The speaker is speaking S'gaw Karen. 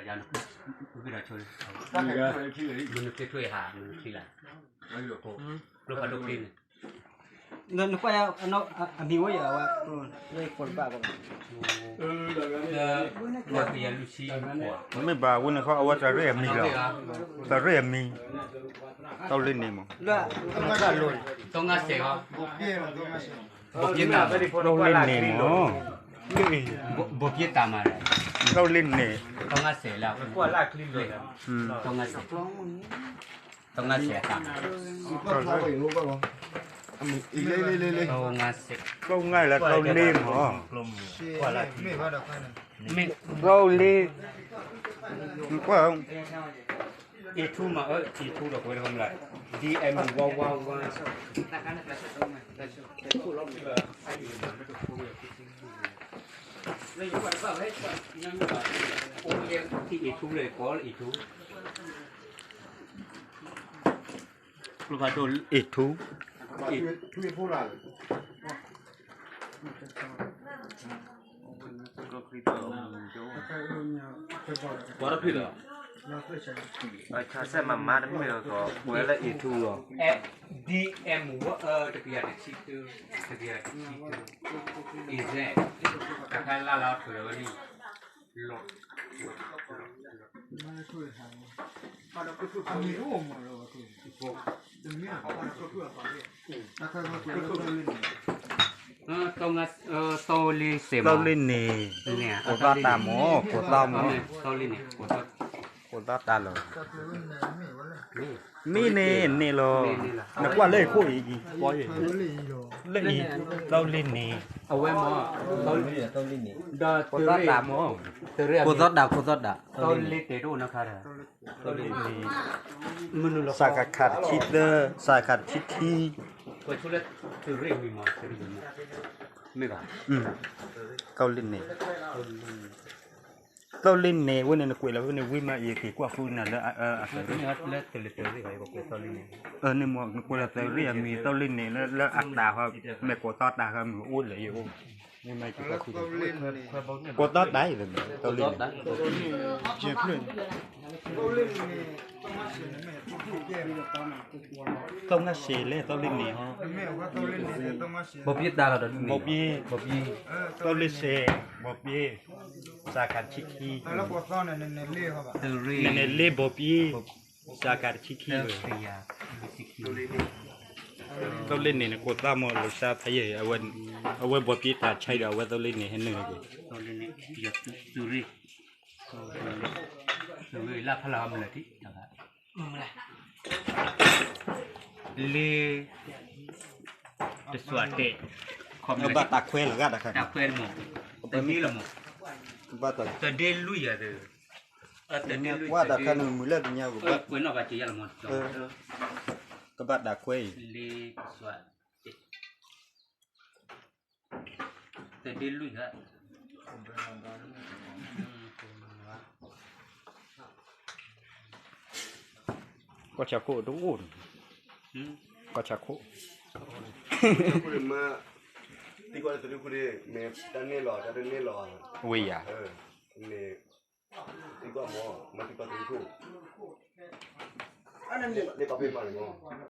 ယၤနကွၢ်, ဝံၤဒီးဆိ, မနုၤချ့ထွဲဟး, မနုၤချ့လၢ, ကျိဖးဒိၣ်ချ့န့ၣ်, နကွၢ်ယၤ, အမံၤဝဲယၤဝဲ, လၢယကိးတဘၣ်ဘၣ်, လၢကယၤလွံၢ်ဆံ, မ့ၢ်ဘၣ်ဝဲန့ၣ်ခီ အဝဲတရ့ၣ်အမံၤလီၤ, တရ့ၣ်အမံၤ, တၢ်လ့န့ၣ်မး, တၢ်လ့န့ၣ်မး, တၢ်လ့န့ၣ်, တၢ်လ့န့ၣ်, တၢ်လ့န့ၣ်, တၢ်လ့မး, တၢ်လ့, ကွၢ်, အ့ထူမး, အ့ထူဒီးကွဲးလၢမလး, DM one one one, အ့ထူလၢကိးအ့ထူ, ကျိဖးဒိၣ်အ့ထူ, ပှၤတဖုလီၤ, ဆၢမၤမါတမ့ၢ်လီၤ, ကွဲးလၢအ့ထူလီၤ, DM တကယၤတဆံ, တကယၤတဆံ, အ့ဇဲ, တခါလၢလီၤထွဲဝဲန့ၣ်, သီလ့စဲးမး, သီလ့န့ၣ်, ကိးသီတၢ်မး, ကိးသီမး, သီလ့န့ၣ်, ကိးသီတၢ်လီၤ, မ့ၢ်န့ၣ်န့ၣ်လီၤ, နကွၢ်လၢအံၤခိၣ်အံၤ, လၢအံၤ, သီလ့န့ၣ်, အဝဲမး, ကိးသီတၢ်မး, ကိးသီတၢ်, ကိးသီတၢ်, သီလ့တဲတအိၣ်နီတခါဒီး သီလ့န့ၣ်, စကခတဆံသၢ, စကခတဆံခံ, မ့ၢ်ဘၣ်, သီလ့န့ၣ်, သီလ့န့ၣ် ဝဲန့ၣ်နကွဲးလီၤဖဲန့ၣ် ဝံၤမး ယက့ၤကွၢ်ဃုနၤလၢအ, န့ၣ်မး နကွဲးလီၤသရ့ၣ်အမံၤ သီလ့န့ၣ် လၢအတၢ်ဃီ, မ့ၢ်ကိးသီတၢ်ဃီမ့ၢ်အိၣ်လၢယအိၣ်, မ့ၢ်မးယက့ၤကွၢ်ဃု, ကိးသီတၢ်အံၤလၢမ့ၢ် သီလ့န့ၣ်, သီလ့န့ၣ်, သီလ့န့ၣ်, သီလ့န့ၣ်, သီလ့န့ၣ်, ဘိးပှ့ၤတၢ်လီၤဒီး, ဘိးပှ့ၤ, ဘိးပှ့ၤ, သီလ့စဲး, ဘိးပှ့ၤ, စကခတဆံခံ, နနဲၣ်လ့ဘိးပှ့ၤ, စကခတဆံခံ, သီလ့န့ၣ် နကိးသီမး လီၤစါဖးယံာ်, အဝဲဘိးပှ့ၤတၢ်ဆါဒီး အဝဲသီလ့န့ၣ်ဟဲနုာ်လီၤက့ၤ, လၢဖးလီၤမနုၤလဲၣ်, လၢ တစွဲတဲ, ဘၣ်တၢ်ခွဲလီၤဂာ်တၢ်ခါန့ၣ်, တဒ့လီၤမး, တဒ့လွံၢ်ယၤ, တဒ့လွံၢ်တခါန့ၣ် မုာ်လၢတညါ, ကွဲးနီၣ်ဘၣ်က့ၤယၤလီၤမး, ကဘၣ်တၢ်ခွဲအံၤ, လၢတစွဲတဲ, တဒ့လွံၢ်ယၤ, ကီၢ်ဆၣ်ခိၣ်တအိၣ်န့ၣ်, ကီၢ်ဆၣ်ခိၣ်, ဝ့ၢ်ယၤ, မ့ၢ်